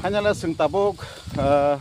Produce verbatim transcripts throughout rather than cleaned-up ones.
Hainala chwng tabuk, ah,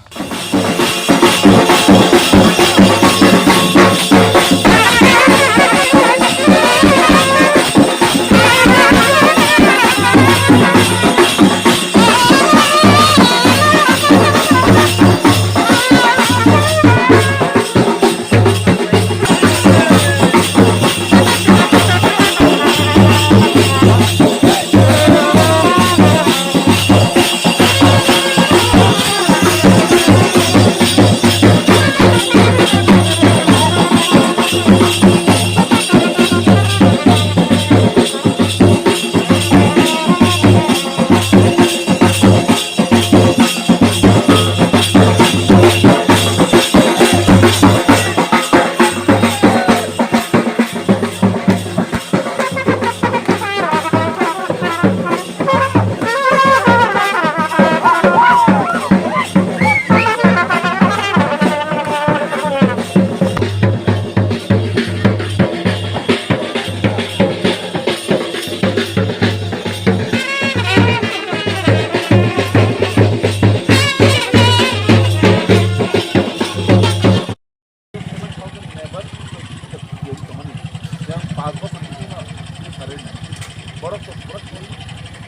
Borok, borok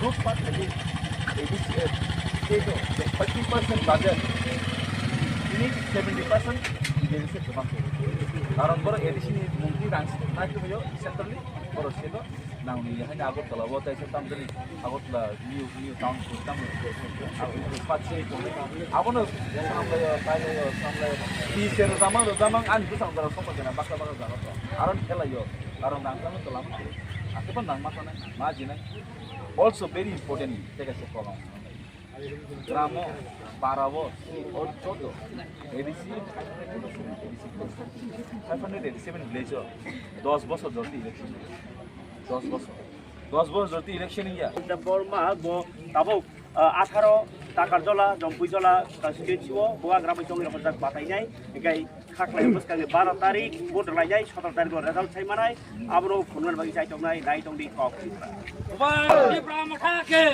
group part lagi A D C, eh, state o thirty percent budget, ini seventy percent A D C kwbang. Karon borok A D C ni mungkin rang nai khe centrally borok state o. Nangni haino Agartala o tei se tamjani Agartala new, new town, tamni abo ni pat se tong. Abono samlayo, tailayo, samlayo. Ti se rwjamang, rwjamang ani bwsang jora sokma jana baksa baksa jana to. Aron khelayo, aron nang tamo tolam. Ake pon nang ma tane, ma jinai. Also very important, tei kaisa kolom. Gramo, parao, o joto, A D C, five hundred eighty-seven village o, dos bosor joti election. Dos bosor. Dos bosor joti election ya. Borma bo tabuk, ah, atharo Takarjola, Jompuijola constituency o, bo agra bai tongwi rokojak batainai, hikai Khaklai bwskangni baro tarik vote rwlainai, sotoro tarik o result sai manai, abono phunukna bagwi chai tongnai, nai tongdi kok. Tipra Motha ke!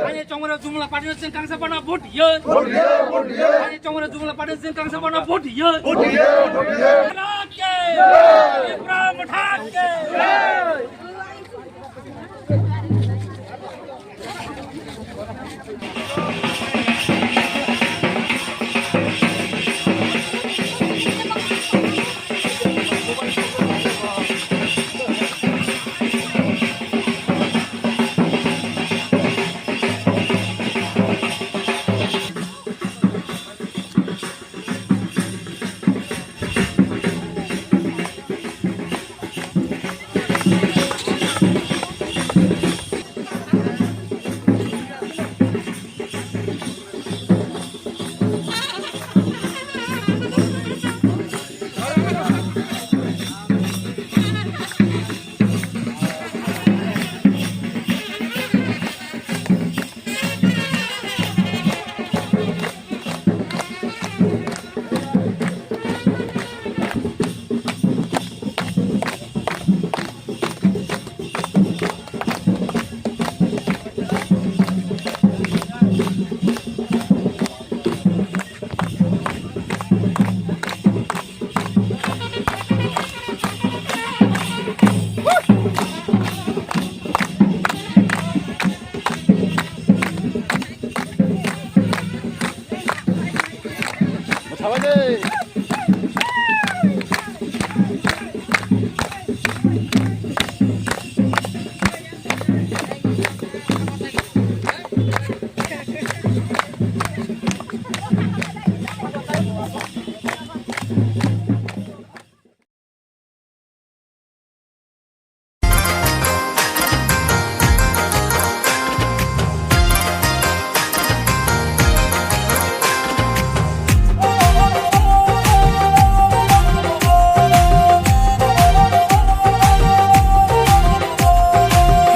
Ani chongmani Jumla Party no chwng kangsa bana vote ye! Ani chongmani Jumla Party no chwng kangsa bana vote ye! Motha ke! Tipra Motha ke!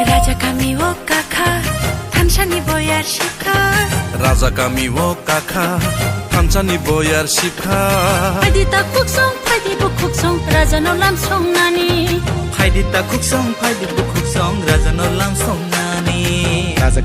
Raja kami o kakha, thansani boyar sipkha. Raja kami o kakha, thansani boyar sipkha. Phaidi ta khuksong, phaidi bukhuksong, raja no lam songnani. Phaidi ta khuksong, phaidi bukhuksong, raja no lam songnani.